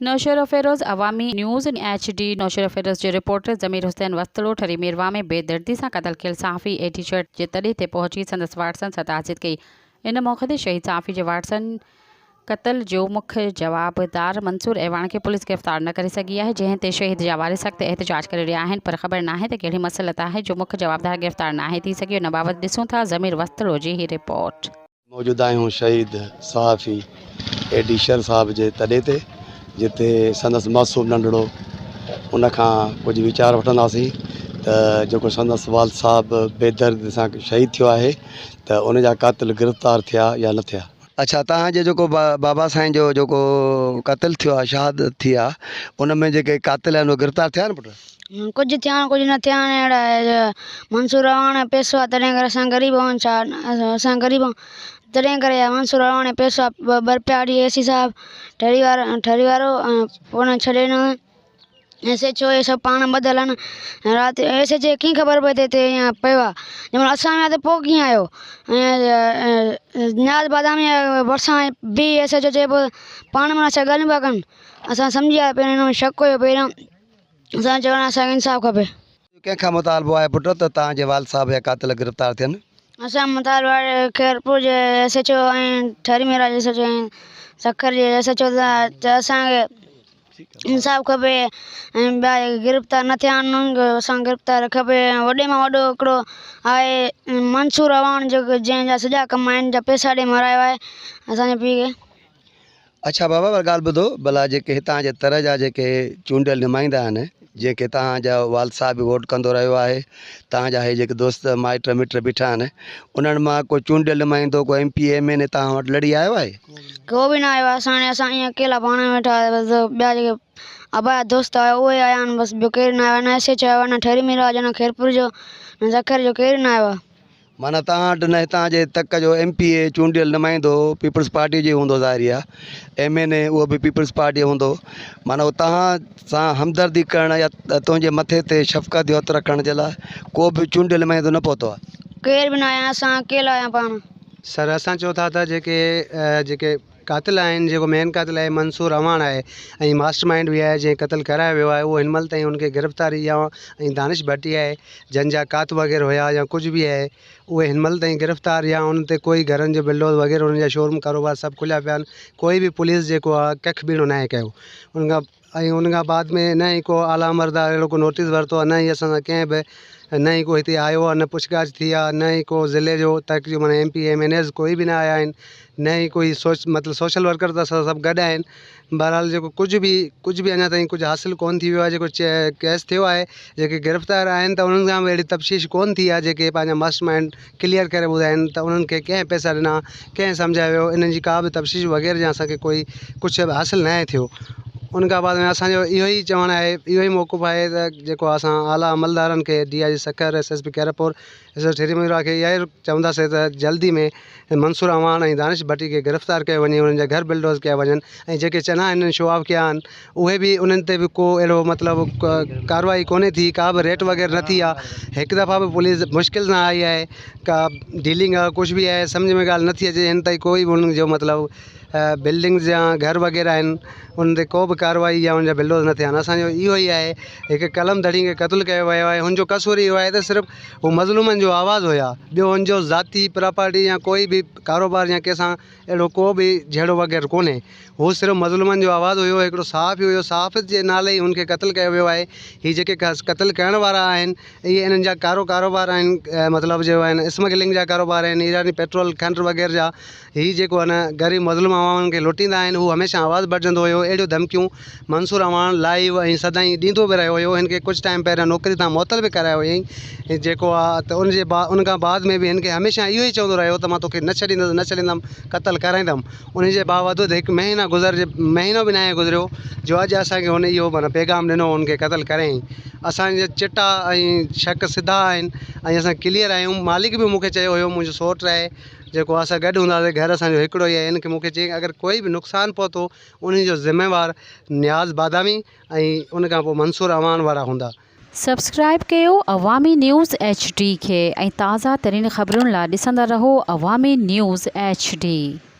Naushahro Feroze, Awami news H D, Naushahro Feroze جي reporter ضمير حسين وسطڙو ٺري ميرواهه ۾ بيدردي سان قتل ڪيل صحافي اي ٽي شرٽ جي تڏي تي پهچي سندس وارثن سان تعزيت ڪئي ان موقعي تي شهيد صحافي جي وارثن قتل جو مک جوابدار منصور اعواڻ کي پوليس گرفتار نه ڪري سگهي آهي جنهن تي شهيد جا وارث سخت احتجاج ڪري رهيا آهن پر خبر ناهي ته ڪهڙي مصلحت آهي جو مک جوابدار گرفتار ناهي ٿي سگهيو ان بابت ڏسون ٿا ضمير وسطڙو جي هي رپورٽ. موجود آهيون شهيد صحافي اي ڊي شر صاحب جي تڏي تي جتي سندس معصوم ننڍڙو ان کان ڪجهه ويچار وٺنداسين ته جيڪو سندس والد صاحب بي دردي سان شهيد ٿيو آهي ته ان جا قاتل گرفتار ٿيا يا نه ٿيا. اڇا تهان جي جيڪو بابا سائين جو جيڪو قتل ٿيو آهي شهادت ٿي آهي ان ۾ جيڪي قاتل آهن اهي گرفتار ٿيا آهن پٽ؟ ڪجهه ٿيا آهن ڪجهه نه ٿيا آهن اهڙا منصور اعواڻ پئسو آهي تڏهن ڪري اسان غريب آهيون ڇا اسان غريب آهيون تڏهن ڪري منصور اعواڻ پئسو آهي ٻه رپيا ڏي اي سي صاحب ٺري وارو ٺري وارو پوء ان ڇڏي ڏنو ايس ايڇ او اهي سڀ پاڻ ٻڌل آهن رات ايس ايڇ او کي ڪيئن خبر پئي ته هتي ائين پيو آهي جنهن مهل اسان ويا ته پوء ڪيئن آيو ۽ نياز بادامي ڀرسان به ايس ايڇ او چئي پيو پاڻ ۾ ڇا ڳالهيون پيا ڪن اسان سمجهي ويا پهريون هن ۾ شڪ هيو پهريون اسان چوڻ اسان کي انصاف کپي. ڪنهن کان مطالبو آهي پٽ ته توهان جي والد صاحب جا قاتل گرفتار ٿين؟ اسان جو مطالبو آهي خيرپور جي ايس ايڇ او ۽ ٺري ميرواھ جي ايس ايڇ او ۽ سکر جي ايس ايڇ او ته اسان کي انصاف کپي ۽ ٻيا جيڪي گرفتار نه ٿيا آهن انهن کي اسان کي گرفتار کپي ۽ وڏي مان وڏو هڪڙو آهي منصور اعواڻ جيڪو جنهن جا سڄا ڪم آهن جا پئسا ڏئي مرايو آهي اسان جي پيء کي. اڇا بابا پر ڳالهه ٻڌو ڀلا جيڪي هتان جي تر جا جيڪي چونڊيل نمائندا آهن جنهن کي توهان جا والد صاحب به ووٽ ڪندو رهيو آهي توهان جا هي جيڪي دوست مائٽ مٽ بيٺا آهن انهن مان ڪو چونڊيل نمائندو ڪو ايم پي ايم اين اي توهان وٽ لڙي آيو آهي؟ ڪو به نه آيو آهي اسان هاڻي اسان ائين اڪيلا پاڻ ۾ ويٺا آهيون بس ٻيا جيڪي ابا جا دوست آيا اهي آيا آهن بس ٻيو ڪير نه آيو آهي نه ايس ايڇ آيو آهي نه ٺري ميرواهه جو نه خيرپور جو نه سکر جو ڪير نه آيو آهي. معنيٰ توهان وٽ نه هتان جي تڪ جو ايم پي اي چونڊيل نمائندو پيپلز پارٽيء جو ئي هوندو ظاهري آ ايم اين اي اهو به پيپلز پارٽيء جو هوندو معنيٰ اهو توهان سان همدردي ڪرڻ يا تنهنجي مٿي تي شفقت جو هٿ رکڻ جي لاء ڪو به چونڊيل نمائندو نه پهتو آ. ڪير به نه آيا اسان اڪيلا آهيان پاڻ. سر اسان چئون ٿا ته جيڪي جيڪي قاتل آهن جيڪو مين قاتل آهي منصور اعواڻ آهي ۽ ماسٽر مائنڊ به آهي جنهن قتل ڪرايو ويو آهي اهو هن مهل تائين ان کي گرفتاري يا ۽ دانش ڀٽي آهي جن جا قات وغيره هيا يا ڪجهه به آهي اهي هن مهل تائين گرفتار يا انهن تي ڪوئي گهرن جو بلڊوز وغيره انهن جا شوروم ڪاروبار سڀ کليا پيا آهن ڪوئي به پوليس جيڪو آهي ڪک ٻيڻو ناهي ڪيو ان کان ۽ ان کان بعد ۾ نه ئي ڪو اعليٰ عملدار اهڙو ڪو نوٽيس ورتو آهي نه ئي اسان سان ڪنهن به نه ئي ڪو هتي آيو آهي نه پڇ ڳاڇ ٿي آهي نه ئي ڪو ضلعي جو تڪ جو معنيٰ M P M N As ڪوئي به نه آيا آهن نه ئي ڪوئي سوچ مطلب سوشل ورڪر ته اسان سان سڀ گڏ آهن بهرحال جيڪو ڪجهه به ڪجهه به اڃا تائين ڪجهه حاصل ڪونه ٿي ويو آهي جيڪو ڪيس ٿيو آهي جيڪي گرفتار آهن ته انهن کان به اهڙي تفتيش ڪونه ٿي آهي جيڪي پنهنجا ماسٽر مائنڊ ڪليئر ڪري ٻڌائين ته انهن کي ڪنهن پئسا ڏنا ڪنهن سمجهايو ويو انهن جي ڪا به تفتيش وغيره جا اسان کي ڪوئي ڪجهه به حاصل ناهي ٿيو ان کان بعد ۾ اسان جو اهو ئي چوڻ آهي اهو ئي موقف آهي ته جيڪو اسان اعليٰ عملدارن کي D I G Sukkur S S P Khairpur S S Thari Mirwah کي اها ئي چونداسين ته جلدي ۾ منصور اعواڻ ۽ دانش ڀٽي کي گرفتار ڪيو وڃي انهن جا گهر بلڊوز ڪيا وڃن ۽ جيڪي چنا هنن شو آف ڪيا آهن اهي به انهن تي به ڪو اهڙو مطلب ڪارروائي ڪونهي ٿي ڪا به ريٽ وغيره نه ٿي آهي هڪ دفعا به پوليس مشڪل سان آئي آهي ڪا ڊيلنگ آهي ڪجهه به آهي سمجهه ۾ ڳالهه نٿي اچي هن تائين ڪوئي به انهن جو مطلب بلڊنگز يا گهر وغيره آهن انهن تي ڪو به ڪارروائي يا ان جا بلڊوز نه ٿيا آهن اسانجو اهو ئي آهي هڪ قلم ڌڻي کي قتل ڪيو ويو آهي هن جو قصور اهو آهي ته صرف هو مظلومن جو آواز هيا ٻيو هن جو ذاتي پراپرٽي يا ڪوئي به ڪاروبار يا ڪنهن سان اهڙو ڪو به جهيڙو وغيره ڪونهي هو صرف مظلومن جو آواز هيو هڪڙو صحافي هيو صحافت جي نالي ئي هن کي قتل ڪيو ويو آهي هي جيڪي قتل ڪرڻ وارا آهن اهي انهن جا ڪارو ڪاروبار آهن مطلب جو آهن اسمگلنگ جا ڪاروبار آهن ايراني پيٽرول کنڊ وغيره جا هي جيڪو آهي نه غريب مظلوم عوامن کي لٽيندا آهن هو هميشه آواز بڻجندو هيو اهڙيون ڌمڪيون منصور اعواڻ لائيو ۽ سدائين ڏيندو به رهيو هيو هن کي ڪجهه ٽائيم پهريان نوڪري تان معطل به ڪرايو هيائين جيڪو آهي ته ان جي با ان کان بعد ۾ به هن کي هميشه اهو ئي چوندو رهيو ته مان توکي نه ڇڏيندس نه ڇڏيندم قتل ڪرائيندم ان جي باوجود هڪ مهينا گذر مهينو به ناهي گذريو جو اڄ اسان کي هن اهو معنيٰ پيغام ڏنو هن کي قتل ڪريائين اسان جا چٽا ۽ شڪ سڌا آهن ۽ اسان ڪليئر آهيون مالڪ به مون کي چيو هيو منهنجو سوٽ آهي جيڪو اسان گڏ هوندا هئاسين گهر اسان جو هڪڙو ئي آهي ان کي مون کي چيائين اگر ڪوئي به نقصان پهتو انهي جو ذميوار نياز بادامي ۽ ان کان پوء منصور اعواڻ وارا هوندا. سبسڪرائيب ڪيو عوامي نيوز ايڇ ڊي کي ۽ تازه ترين خبرن لا ڏسندا رهو عوامي نيوز ايڇ ڊي.